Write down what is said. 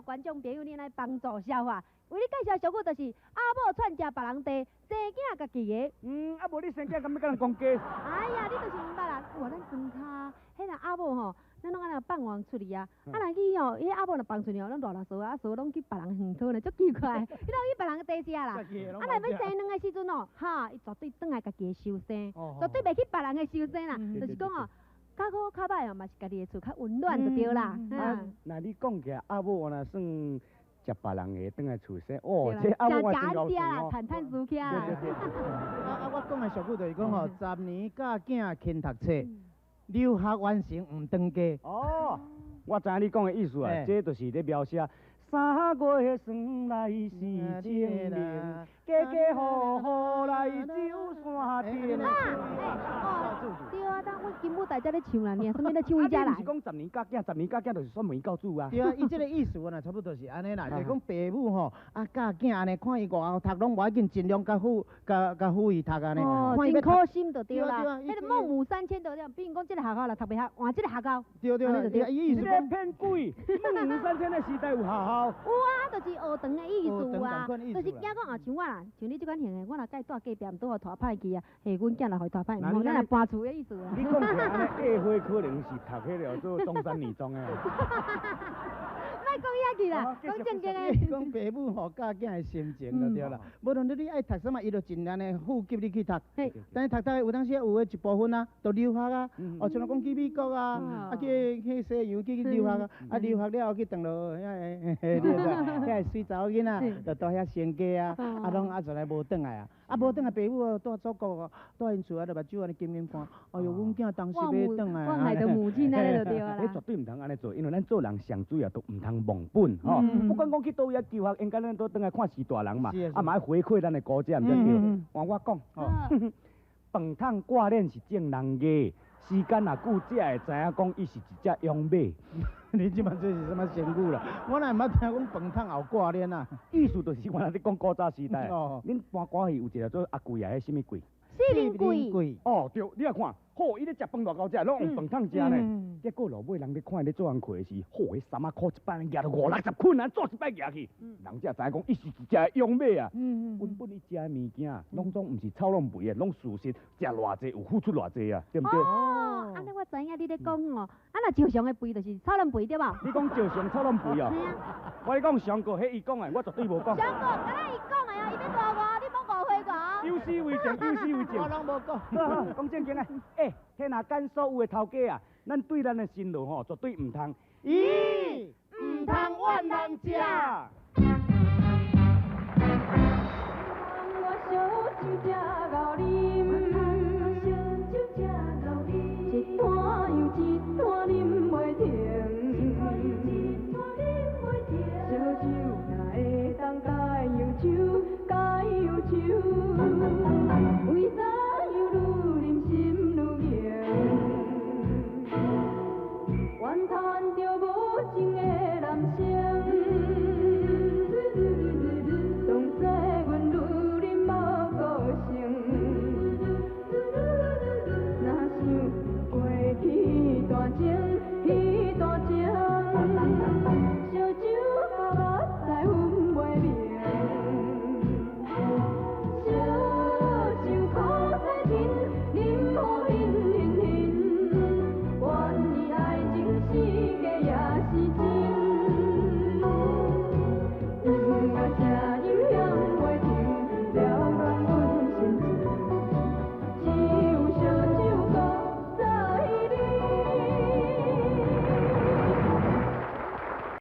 觀眾朋友恁來幫助消化。為你介紹俗語，就是阿某串食別人地，生囝家己的。嗯，啊無你生囝，敢欲佮人講假？哎呀，你就是毋捌啦！哇，咱莊跤，彼個阿某吼，咱攏按呢放網出去啊，啊若去吼，彼阿某若放出去吼，攏賴賴趖啊，趖攏去別人園土呢，足奇怪，伊攏去別人地食啦。啊，若欲生卵的時陣哦，哈，伊絕對轉來家己的收生，絕對袂去別人的收生啦。就是講哦，較好較歹哦，嘛是家己的厝較溫暖就對啦。啊，若你講起來，阿某原來算食別人的轉來厝生，哦，這阿某真𠢕算哦。坦坦輸起來。對對對。啊啊，我講的俗語就是講吼，十年教囝勤讀冊，留學完成毋轉家。哦，我知影你講的意思啊，這就是咧描寫三月算來是清明，家家戶戶來走山頂。啊，哦，對啊，當阮金母大才咧唱啦，爾，啥物咧唱伊遮來？毋是講十年教囝，十年教囝就是算暝教主啊。對啊，伊這個意思啊，差不多是按呢啦，就是講爸母吼，啊教囝按呢，看伊外口讀攏無要緊，盡量共輔共共輔伊讀按呢。哦，真苦心就對啦。彼個孟母三遷就對，比如講這個學校啦，讀袂曉，換這個學校。對對，伊意思講騙鬼，孟母三遷的時代有學校。有啊，就是學堂的意思啊，就是驚講啊，像我啦，像你這款型的，我若共伊蹛隔壁，毋拄予拖歹去啊，嘿，阮囝若予伊拖歹，毋好，咱若搬厝的意思啊。你講起來按呢，下花可能是讀彼個做中山女中的。莫講遐去啦，講正經的。講爸母吼教囝的心情就對啦。無論你愛讀啥物，伊就盡量的輔給你去讀。但是讀讀有當時有的一部分啊，就留學啊，哦，像講去美國啊，啊去西洋去留學啊，啊留學了後去轉落遐個，你知遐個媠查某囡仔，就蹛遐成家啊，啊攏啊從來無轉來啊。啊，無轉來，爸母哦，蹛祖國哦，蹛𪜶厝啊，就目睭按呢金金看，哎喲，阮囝當時欲轉來。望海的母親按呢就對啦。你絕對毋通按呢做，因為咱做人上主要都毋通忘本吼。不管講去佗位求學，應該咱都轉來看是大人嘛，啊嘛愛回饋咱的國家，毋才對。換我講，飯桶掛鏈是眾人的，時間若久，才會知影講伊是一隻勇馬。你這擺這是啥物成語啦？我哪會毋捌聽講飯桶後掛鏈啊？意思就是原來咧講古早時代，恁搬歌戲有一個做阿貴啊，彼啥物貴？四靈貴。哦，對，你來看，好，伊咧食飯偌𠢕食，攏用飯桶食呢。結果落尾人咧看伊咧做工課時，好，彼衫仔褲一擺攑著五六十捆啊，做一擺舉去，人才知影講伊是一隻勇馬啊。原本伊食的物件，攏總毋是臭攏肥的，攏事實食偌濟有付出偌濟啊，對毋對？哦，按呢我知影你咧講哦，啊若石上的肥就是臭攏肥對無？你講石上臭攏肥哦？我咧講上過，彼伊講的，我絕對無講。上過，敢若伊講的哦，伊欲大我，你莫誤會我。有史為證，有史為證。我攏無講。講正經的，欸，天下間所有的頭家啊，咱對咱的辛勞吼，絕對毋通。咦，毋通怨人食。